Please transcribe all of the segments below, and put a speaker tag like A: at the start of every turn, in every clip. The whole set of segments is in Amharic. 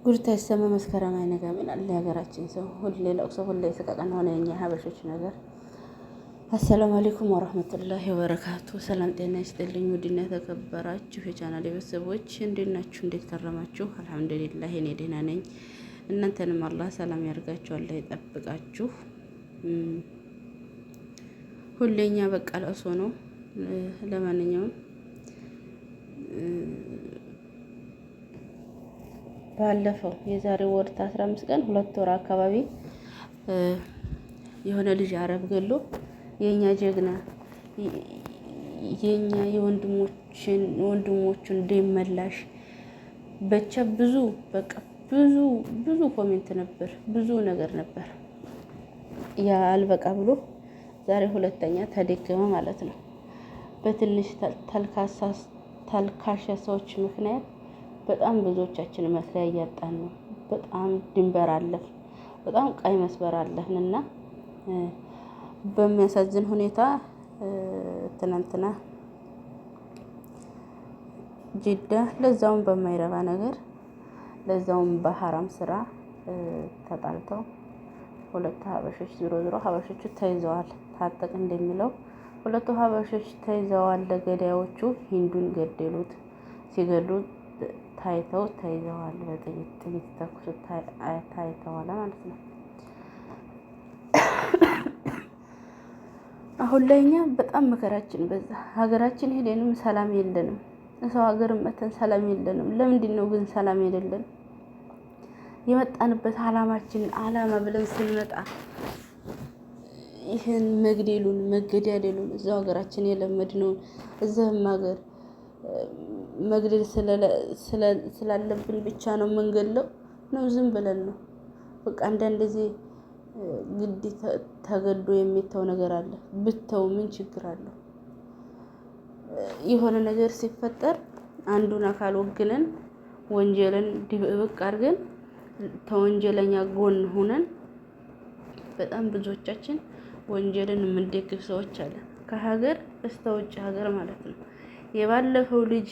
A: ጉድ ታይሰማ መስከረም አይነጋም ይላል የሀገራችን ሰው። ሁሌ ለቅሶ፣ ሁሌ ሰቀቀን ሆነ የኛ ሀበሾች ነገር። አሰላሙ አለይኩም ወረህመቱላሂ ወበረካቱ። ሰላም ጤና ይስጥልኝ። ውድና የተከበራችሁ የቻናል ቤተሰቦች እንዴት ናችሁ? እንዴት ከረማችሁ? አልሐምዱሊላህ እኔ ደህና ነኝ። እናንተንም አላህ ሰላም ያርጋችሁ፣ አላህ ይጠብቃችሁ። ሁሌኛ በቃ ለቅሶ ነው። ለማንኛውም ባለፈው የዛሬ ወር 15 ቀን 2 ወር አካባቢ የሆነ ልጅ አረብ ገሎ የኛ ጀግና የኛ የወንድሞችን ወንድሞቹን ደም መላሽ ብቻ ብዙ በቃ ብዙ ብዙ comment ነበር፣ ብዙ ነገር ነበር። ያ አልበቃ ብሎ ዛሬ ሁለተኛ ተደገመ ማለት ነው። በትንሽ ተልካሻ ሰዎች ምክንያት በጣም ብዙዎቻችን መስሪያ እያጣን ነው። በጣም ድንበር አለፍ፣ በጣም ቀይ መስበር አለፍን እና በሚያሳዝን ሁኔታ ትናንትና ጅዳ ለዛውም በማይረባ ነገር ለዛውም በሀራም ስራ ተጣልተው ሁለት ሀበሾች ዞሮ ዞሮ ሀበሾቹ ተይዘዋል። ታጠቅ እንደሚለው ሁለቱ ሀበሾች ተይዘዋል። ለገዳዮቹ ሂንዱን ገደሉት። ሲገሉ ታይተው ተይዘዋል። በጥይት ጥይት ተኩሱ ታይተዋል ማለት ነው። አሁን ላይ እኛ በጣም መከራችን በዛ። ሀገራችን ሄደንም ሰላም የለንም። ሰው ሀገር መተን ሰላም የለንም። ለምንድን ነው ግን ሰላም የሌለን? የመጣንበት አላማችን አላማ ብለን ስንመጣ ይህን መግደሉን መገዳደሉን እዛው ሀገራችን የለመድነውን እዛም ሀገር መግደል ስላለብን ብቻ ነው የምንገለው ነው? ዝም ብለን ነው በቃ። አንዳንድ ጊዜ ግድ ተገዶ የሚተው ነገር አለ። ብተው ምን ችግር አለው? የሆነ ነገር ሲፈጠር አንዱን አካል ወግነን ወንጀልን ድብቅ አድርገን ተወንጀለኛ ጎን ሆነን በጣም ብዙዎቻችን ወንጀልን የምንደግፍ ሰዎች አለን። ከሀገር እስከ ውጭ ሀገር ማለት ነው። የባለፈው ልጅ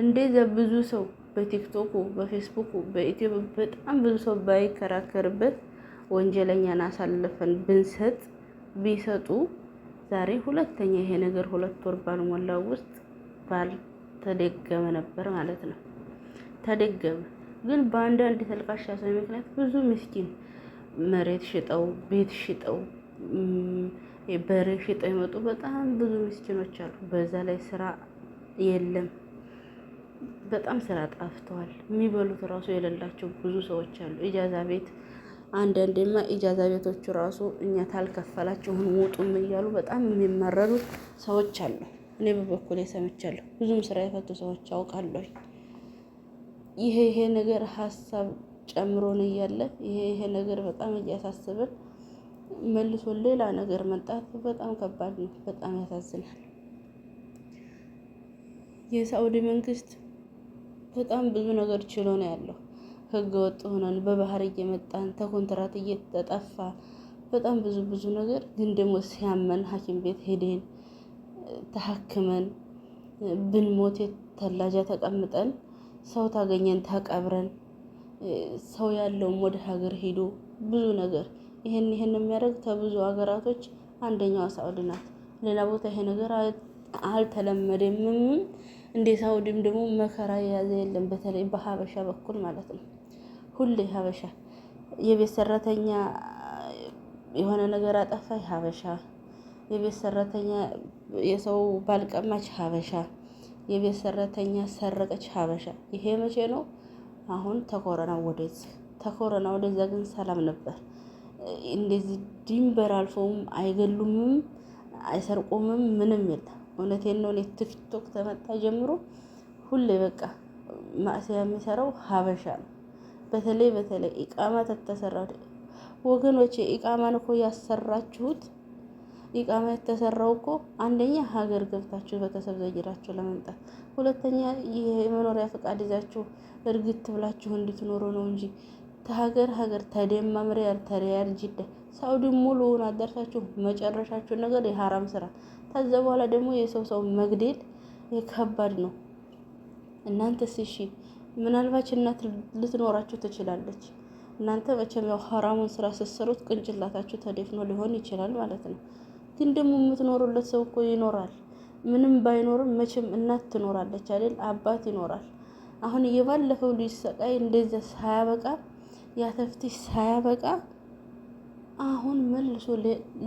A: እንደዛ ብዙ ሰው በቲክቶኩ፣ በፌስቡኩ፣ በኢትዮ በጣም ብዙ ሰው ባይከራከርበት ወንጀለኛን አሳልፈን ብንሰጥ ቢሰጡ ዛሬ ሁለተኛ ይሄ ነገር 2 ወር ባልሞላው ውስጥ ባልተደገመ ነበር ማለት ነው። ተደገመ ግን በአንዳንድ ተልካሻ ሰው ምክንያት ብዙ ምስኪን መሬት ሽጠው ቤት ሽጠው በሬ ሽጠው የመጡ በጣም ብዙ ምስኪኖች አሉ። በዛ ላይ ስራ የለም። በጣም ስራ ጠፍተዋል። የሚበሉት ራሱ የሌላቸው ብዙ ሰዎች አሉ። ኢጃዛ ቤት አንዳንዴማ ኢጃዛ ቤቶቹ ራሱ እኛ ታልከፈላችሁን ውጡም እያሉ በጣም የሚመረሩ ሰዎች አሉ። እኔ በበኩሌ ሰምቻለሁ። ብዙም ስራ የፈቱ ሰዎች አውቃለሁ። ይሄ ይሄ ነገር ሀሳብ ጨምሮን እያለ ይሄ ይሄ ነገር በጣም እያሳስብን መልሶ ሌላ ነገር መምጣት በጣም ከባድ ነው። በጣም ያሳዝናል። የሳኡዲ መንግስት በጣም ብዙ ነገር ችሎ ነው ያለው። ህገ ወጥ ሆነን በባህር እየመጣን ተኮንትራት እየተጠፋ በጣም ብዙ ብዙ ነገር ግን ደግሞ ሲያመን ሐኪም ቤት ሄደን ተሐክመን ብንሞት ተላጃ ተቀምጠን ሰው ታገኘን ተቀብረን ሰው ያለውም ወደ ሀገር ሄዶ ብዙ ነገር ይሄን ይሄን የሚያደርግ ከብዙ ሀገራቶች አንደኛዋ ሳኡዲ ናት። ሌላ ቦታ ይሄ ነገር አልተለመደም። እንደ ሳኡዲም ደግሞ መከራ የያዘ የለም። በተለይ በሀበሻ በኩል ማለት ነው። ሁሌ ሀበሻ የቤት ሰራተኛ የሆነ ነገር አጠፋ ሀበሻ፣ የቤት ሰራተኛ የሰው ባልቀማች ሀበሻ፣ የቤት ሰራተኛ ሰረቀች ሀበሻ። ይሄ መቼ ነው? አሁን ተኮረና ወደዚህ ተኮረና ወደዛ ግን ሰላም ነበር። እንደዚህ ድንበር አልፈውም አይገሉምም አይሰርቁምም ምንም የለም። እውነቴን ነው። እኔ ቲክቶክ ተመጣ ጀምሮ ሁሌ በቃ ማእሰያ የሚሰራው ሀበሻ ነው። በተለይ በተለይ ኢቃማ ተተሰራ ወገኖቼ፣ ኢቃማን እኮ ያሰራችሁት ኢቃማ የተሰራው እኮ አንደኛ ሀገር ገብታችሁ ቤተሰብ ዘይራችሁ ለመምጣት፣ ሁለተኛ ይሄ የመኖሪያ ፈቃድ ይዛችሁ እርግት ብላችሁ እንድትኖሩ ነው እንጂ ተሀገር ሀገር ተደማም ሪያድ ተሪያድ ጅዳ ሳውዲ ሙሉውን አዳርሳችሁ መጨረሻችሁ ነገር የሀራም ስራ። ከዛ በኋላ ደግሞ የሰው ሰው መግደል ከባድ ነው። እናንተስ እሺ ምናልባች እናት ልትኖራችሁ ትችላለች። እናንተ መቼም ያው ሀራሙን ስራ ስትሰሩት ቅንጭላታችሁ ተደፍኖ ሊሆን ይችላል ማለት ነው። ግን ደግሞ የምትኖሩለት ሰው እኮ ይኖራል። ምንም ባይኖርም መቼም እናት ትኖራለች አይደል? አባት ይኖራል። አሁን የባለፈው ልጅ ሰቃይ እንደዚያ ሳያበቃ ያ ተፍቲሽ ሳያበቃ አሁን መልሶ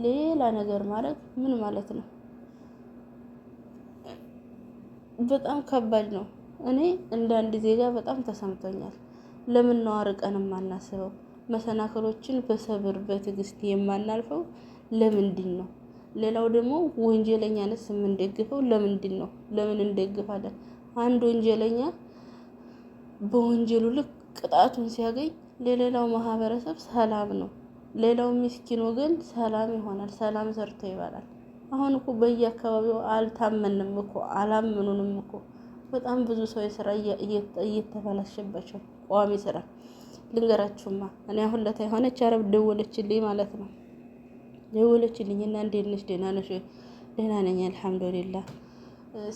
A: ሌላ ነገር ማድረግ ምን ማለት ነው? በጣም ከባድ ነው። እኔ እንደ አንድ ዜጋ በጣም ተሰምቶኛል። ለምን ነው አርቀን የማናስበው? መሰናክሎችን በሰብር በትዕግስት የማናልፈው ለምንድን ነው? ሌላው ደግሞ ወንጀለኛንስ የምንደግፈው ለምንድን ነው? ለምን እንደግፋለን? አንድ ወንጀለኛ በወንጀሉ ልክ ቅጣቱን ሲያገኝ ለሌላው ማህበረሰብ ሰላም ነው። ሌላው ምስኪን ወገን ሰላም ይሆናል። ሰላም ሰርቶ ይበላል። አሁን እኮ በየአካባቢው አልታመንም እኮ አላመኑንም እኮ በጣም ብዙ ሰው የስራ እየተበላሸባቸው ቋሚ ስራ ልንገራችሁማ። እኔ አሁን ለታ የሆነች አረብ ደወለችልኝ ማለት ነው። ደወለችልኝ እና እንዴት ነሽ? ደህና ነሽ? ደህና ነኝ አልሐምዱሊላህ።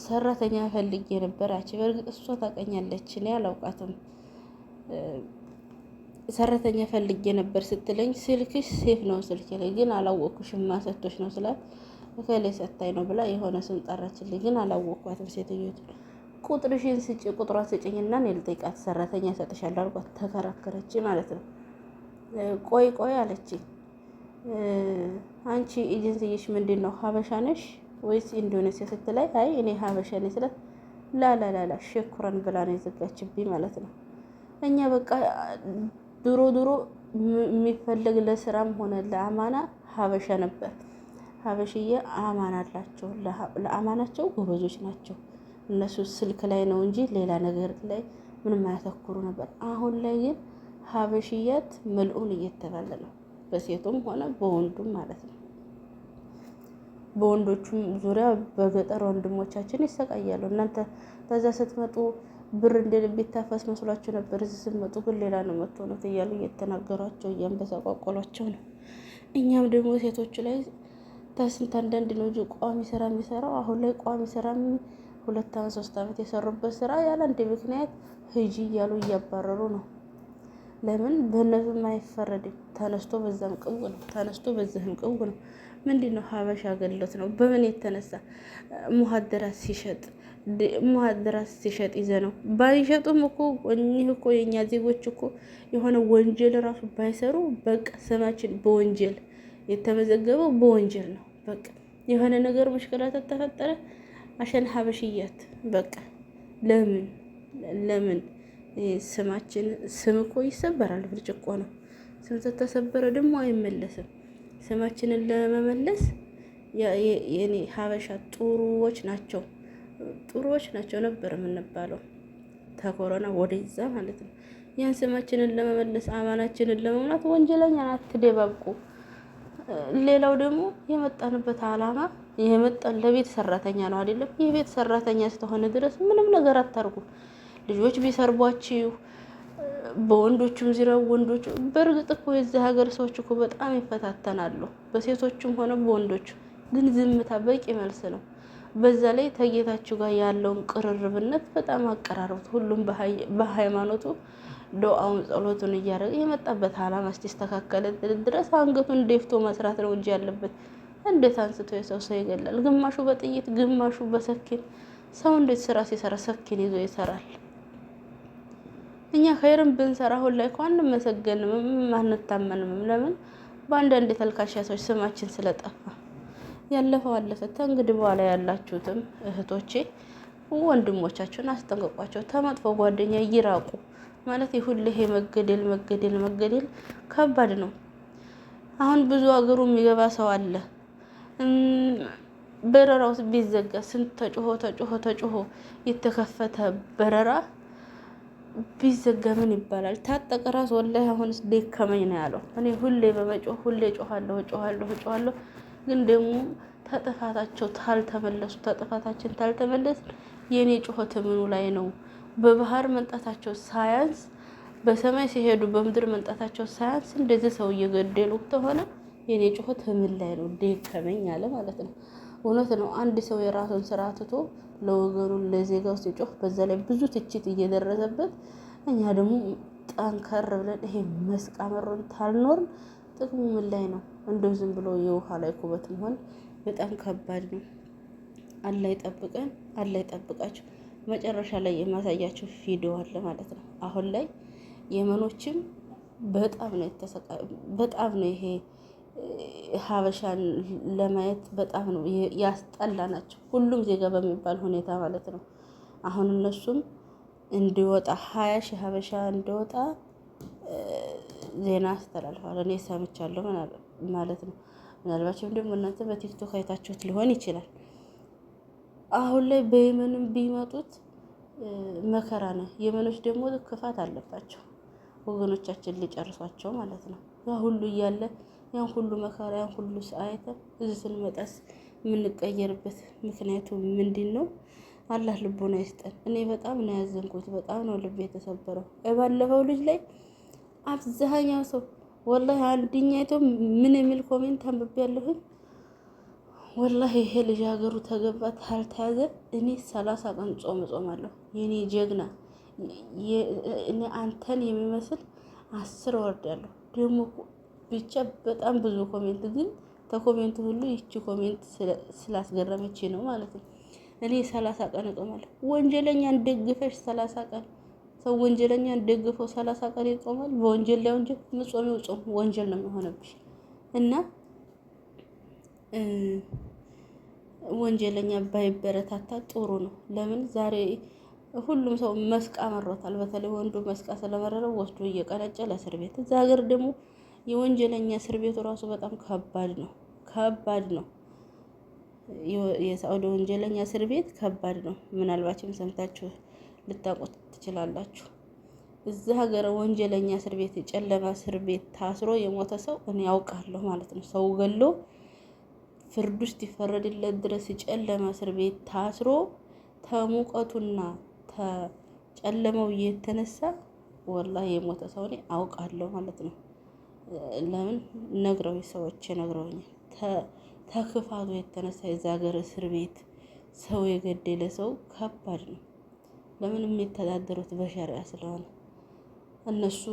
A: ሰራተኛ ፈልጌ ነበር አች። በእርግጥ እሷ ታውቀኛለች፣ እኔ አላውቃትም። ሰራተኛ ፈልጌ ነበር ስትለኝ ስልክሽ save ነው ስልኬ ላይ ግን አላወቅኩሽም፣ ማሰቶች ነው ስላት እከሌ ሰታኝ ነው ብላ የሆነ ስም ጠራችልኝ፣ ግን አላወቅኳትም ሴትዮቱን። ቁጥርሽን ስጭ፣ ቁጥሯ ስጭኝና እኔ ልጠይቃት ሰራተኛ እሰጥሻለሁ አልኳት። ተከራከረች ማለት ነው። ቆይ ቆይ አለችኝ። አንቺ ኤጀንሲሽ ምንድን ነው ሀበሻ ነሽ ወይስ ኢንዶኔሲያ ስትላይ፣ አይ እኔ ሀበሻ ነኝ ስላት፣ ላላላላ شكرا ብላ ነው የዘጋችብኝ ማለት ነው። እኛ በቃ ድሮ ድሮ የሚፈለግ ለስራም ሆነ ለአማና ሀበሻ ነበር። ሀበሽዬ አማና አላቸው፣ ለአማናቸው ጎበዞች ናቸው። እነሱ ስልክ ላይ ነው እንጂ ሌላ ነገር ላይ ምንም አያተኩሩ ነበር። አሁን ላይ ግን ሀበሽያት ملعون እየተባለ ነው፣ በሴቱም ሆነ በወንዱም ማለት ነው። በወንዶቹም ዙሪያ በገጠር ወንድሞቻችን ይሰቃያሉ። እናንተ ከዛ ስትመጡ ብር እንደ ልብ ይታፈስ መስሏችሁ ነበር። እዚህ ስትመጡ ግን ሌላ ነው የምትሆኑት እያሉ እየተናገሯቸው እያንበሳቋቆሏቸው ነው። እኛም ደግሞ ሴቶቹ ላይ ተስንት አንዳንድ ነው እንጂ ቋሚ ስራ የሚሰራው አሁን ላይ ቋሚ ስራ 2 አመት 3 አመት የሰሩበት ስራ ያለ አንድ ምክንያት ሂጂ እያሉ እያባረሩ ነው። ለምን በእነሱም አይፈረድም። ተነስቶ በዛም ቅው ነው፣ ተነስቶ በዚህም ቅው ነው። ምንድን ነው ሀበሻ ገሎት ነው? በምን የተነሳ مخدرات ሲሸጥ مخدرات ሲሸጥ ይዘ ነው። ባይሸጡም እኮ እኚህ እኮ የእኛ ዜጎች እኮ የሆነ ወንጀል ራሱ ባይሰሩ በቃ ስማችን በወንጀል የተመዘገበው በወንጀል ነው። በቃ የሆነ ነገር مشكلة ተፈጠረ عشان حبشيات በቃ ለምን ለምን ስማችን ስም እኮ ይሰበራል፣ ብርጭቆ ነው። ስም ተተሰበረ ደግሞ አይመለስም። ስማችንን ለመመለስ የኔ ሀበሻ ጥሩዎች ናቸው፣ ጥሩዎች ናቸው ነበር የምንባለው ተኮሮና ወደዛ ማለት ነው። ያን ስማችንን ለመመለስ አማናችንን ለመሙላት ወንጀለኛን አትደባብቁ። ሌላው ደግሞ የመጣንበት አላማ የመጣን ለቤት ሰራተኛ ነው አይደለም። የቤት ሰራተኛ እስከሆነ ድረስ ምንም ነገር አታርጉ። ልጆች ቢሰርቧችሁ በወንዶቹም ዚረው ወንዶቹ በእርግጥ እኮ የዚህ ሀገር ሰዎች እኮ በጣም ይፈታተናሉ፣ በሴቶቹም ሆነ በወንዶቹ። ግን ዝምታ በቂ መልስ ነው። በዛ ላይ ተጌታችሁ ጋር ያለውን ቅርርብነት በጣም አቀራርቡት። ሁሉም በሃይማኖቱ ዱዓውን ጸሎቱን እያደረገ የመጣበት አላማ እስኪስተካከል ድረስ አንገቱን ደፍቶ መስራት ነው እንጂ ያለበት እንዴት አንስቶ የሰው ሰው ይገላል? ግማሹ በጥይት ግማሹ በ سكين። ሰው እንዴት ስራ ሲሰራ سكين ይዞ ይሰራል? እኛ ኸይርን ብንሰራ አሁን ላይ እኮ አንመሰገንም፣ አንታመንም። ለምን? በአንዳንድ የተልካሻ ሰዎች ስማችን ስለጠፋ። ያለፈው አለፈ። ከእንግዲህ በኋላ ያላችሁትም እህቶቼ ወንድሞቻችሁን አስጠንቅቋቸው፣ ተመጥፎ ጓደኛ ይራቁ። ማለት ሁሌ መገደል መገደል መገደል ከባድ ነው። አሁን ብዙ ሀገሩ የሚገባ ሰው አለ። በረራው ቢዘጋ ስንት ተጮሆ ተጮሆ ተጮሆ የተከፈተ በረራ ቢዘጋ ምን ይባላል? ታጠቀ ራስ ወላሂ አሁንስ ደከመኝ ነው ያለው። እኔ ሁሌ በመጮህ ሁሌ ጮኋለሁ ጮኋለሁ ጮኋለሁ፣ ግን ደግሞ ተጥፋታቸው ታልተመለሱ ተጥፋታችን ታልተመለስ የእኔ ጩኸት ምኑ ላይ ነው? በባህር መንጣታቸው ሳያንስ በሰማይ ሲሄዱ በምድር መንጣታቸው ሳያንስ እንደዚህ ሰው እየገደሉ ከሆነ የኔ ጩኸት ምን ላይ ነው? ደከመኝ አለ ማለት ነው። እውነት ነው። አንድ ሰው የራሱን ስራ ትቶ ለወገኑ ለዜጋው ሲጮህ፣ በዛ ላይ ብዙ ትችት እየደረሰበት እኛ ደግሞ ጠንከር ብለን ይሄ መስቃ መሮን ታልኖርን ጥቅሙ ምን ላይ ነው? እንደው ዝም ብሎ የውሃ ላይ ኩበት መሆን በጣም ከባድ ነው። አላህ ይጠብቀን፣ አላህ ይጠብቃችሁ። መጨረሻ ላይ የማሳያችሁ ቪዲዮ አለ ማለት ነው። አሁን ላይ የመኖችም በጣም ነው የተሰቃ በጣም ነው ይሄ ሀበሻን ለማየት በጣም ነው ያስጠላ ናቸው። ሁሉም ዜጋ በሚባል ሁኔታ ማለት ነው። አሁን እነሱም እንዲወጣ 20,000 ሀበሻ እንዲወጣ ዜና አስተላልፈዋል። እኔ ሰምቻለሁ ማለት ነው። ምናልባችም ደግሞ እናንተ በቲክቶክ አይታችሁት ሊሆን ይችላል። አሁን ላይ በየመንም ቢመጡት መከራ ነው። የመኖች ደግሞ ክፋት አለባቸው፣ ወገኖቻችን ሊጨርሷቸው ማለት ነው። ያ ሁሉ እያለ ያን ሁሉ መከራ ያን ሁሉ አይተን እዚህ ስንመጣስ የምንቀየርበት ምክንያቱ ምንድን ነው? አላህ ልቦና ይስጠን። እኔ በጣም ነው ያዘንኩት፣ በጣም ነው ልቤ የተሰበረው። የባለፈው ልጅ ላይ አብዛኛው ሰው ወላሂ አንድኛይቶ ምን የሚል comment አንብቤ ያለሁኝ ወላሂ ይሄ ልጅ ሀገሩ ተገባ ታልተያዘ እኔ 30 ቀን ጾም እጾማለሁ። የኔ ጀግና እኔ አንተን የሚመስል 10 ወርዳለሁ። ደግሞ ብቻ በጣም ብዙ comment፣ ግን ተ comment ኡ ሁሉ ይቺ comment ስላስገረመች ነው ማለት ነው። እኔ 30 ቀን እጾማለሁ። ወንጀለኛን ደግፈሽ 30 ቀን፣ ሰው ወንጀለኛን ደግፈው 30 ቀን ይጾማል። በወንጀል ላይ ወንጀል፣ ምጾሚው ጾም ወንጀል ነው የሚሆነብሽ እና ወንጀለኛ ባይበረታታ ጥሩ ነው። ለምን ዛሬ ሁሉም ሰው መስቃ መሮታል። በተለይ ወንዱ መስቃ ስለመረረው ወስዶ እየቀነጨ ለእስር ቤት። እዛ ሀገር ደግሞ የወንጀለኛ እስር ቤቱ ራሱ በጣም ከባድ ነው፣ ከባድ ነው። የሳዑዲ ወንጀለኛ እስር ቤት ከባድ ነው። ምናልባችም ሰምታችሁ ልታውቁት ትችላላችሁ። እዛ ሀገር ወንጀለኛ እስር ቤት፣ የጨለማ እስር ቤት ታስሮ የሞተ ሰው እኔ ያውቃለሁ ማለት ነው። ሰው ገሎ ፍርድ ውስጥ ይፈረድለት ድረስ የጨለማ እስር ቤት ታስሮ ተሙቀቱና ተጨለመው የተነሳ ወላሂ የሞተ ሰው እኔ አውቃለሁ ማለት ነው። ለምን ነግረው ሰዎች ነግረውኛል። ተክፋቱ የተነሳ የዛ ሀገር እስር ቤት ሰው የገደለ ሰው ከባድ ነው። ለምን የሚተዳደሩት በሸሪያ ስለሆነ እነሱ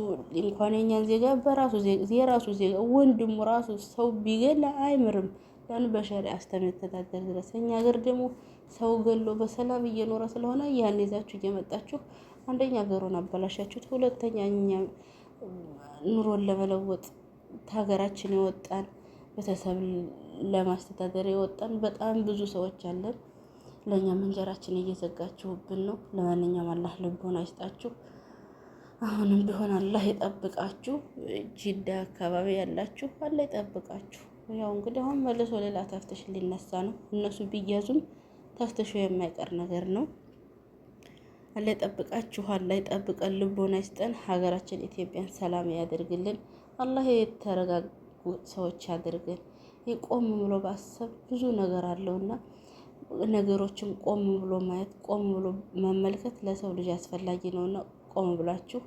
A: እንኳን የኛን ዜጋ በራሱ የራሱ ዜጋ ወንድሙ ራሱ ሰው ቢገላ አይምርም። ያን በሸሪያ እስከሚተዳደር ድረስ እኛ ሀገር ደግሞ ሰው ገሎ በሰላም እየኖረ ስለሆነ ያን ይዛችሁ እየመጣችሁ አንደኛ ሀገሩን አበላሻችሁት፣ ሁለተኛ እኛ ኑሮን ለመለወጥ ከሀገራችን የወጣን ቤተሰብ ለማስተዳደር የወጣን በጣም ብዙ ሰዎች አለን። ለእኛም እንጀራችን እየዘጋችሁብን ነው። ለማንኛውም አላህ ልቦና ይስጣችሁ። አሁንም ቢሆን አላህ ይጠብቃችሁ። ጅዳ አካባቢ ያላችሁ አላህ ይጠብቃችሁ። ያው እንግዲህ አሁን መልሶ ሌላ ተፍትሽ ሊነሳ ነው። እነሱ ቢያዙም ተፍትሹ የማይቀር ነገር ነው። አላህ ይጠብቃችሁ፣ አላህ ይጠብቀን፣ ልቦና ይስጠን። ሀገራችን ኢትዮጵያን ሰላም ያደርግልን። አላህ የተረጋጉ ሰዎች ያደርግን። ቆም ብሎ ባሰብ ብዙ ነገር አለውና ነገሮችን ቆም ብሎ ማየት፣ ቆም ብሎ መመልከት ለሰው ልጅ አስፈላጊ ነውና ቆም ብላችሁ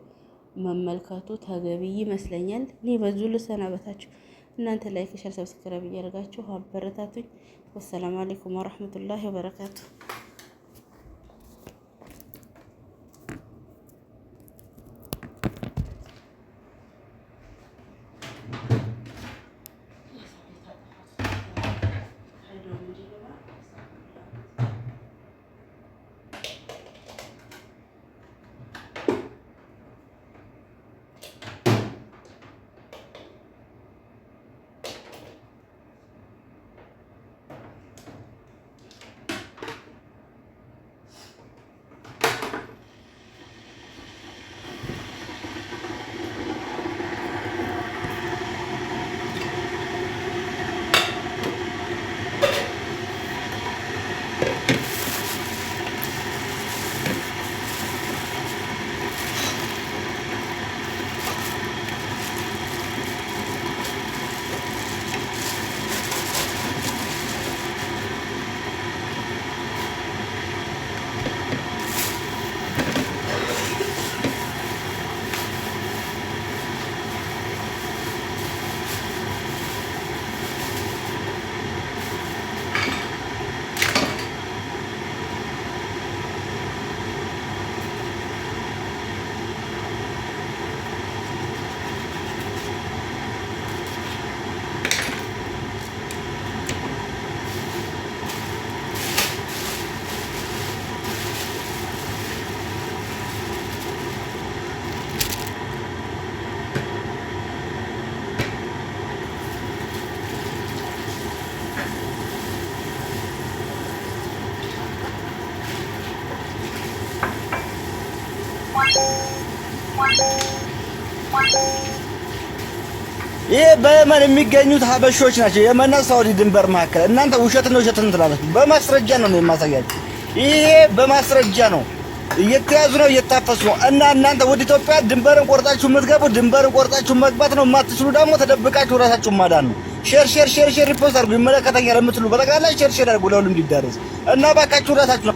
A: መመልከቱ ተገቢ ይመስለኛል። እኔ በዚሁ ልሰናበታችሁ። እናንተ like፣ share፣ subscribe እያደረጋችሁ አበረታቱኝ። ወሰላም አለይኩም ወረህመቱላሂ ወበረካቱ።
B: ይሄ በየመን የሚገኙት ሀበሾች ናቸው። የመንና ሳውዲ ድንበር መካከል እናንተ ውሸት ነው ውሸት ነው ትላላችሁ። በማስረጃ ነው የማሳያችሁ። ይሄ በማስረጃ ነው። እየተያዙ ነው፣ እየታፈሱ ነው። እና እናንተ ወደ ኢትዮጵያ ድንበርን ቆርጣችሁ የምትገቡ ድንበርን ቆርጣችሁ መግባት ነው። የማትችሉ ደግሞ ተደብቃችሁ ራሳችሁ ማዳን ነው። Share, share, share, share, repost አድርጉ። ይመለከተኛል የምትሉ በጠቅላላ share, share አድርጉ ለሁሉም እንዲዳረስ እና ባካችሁ ራሳችሁ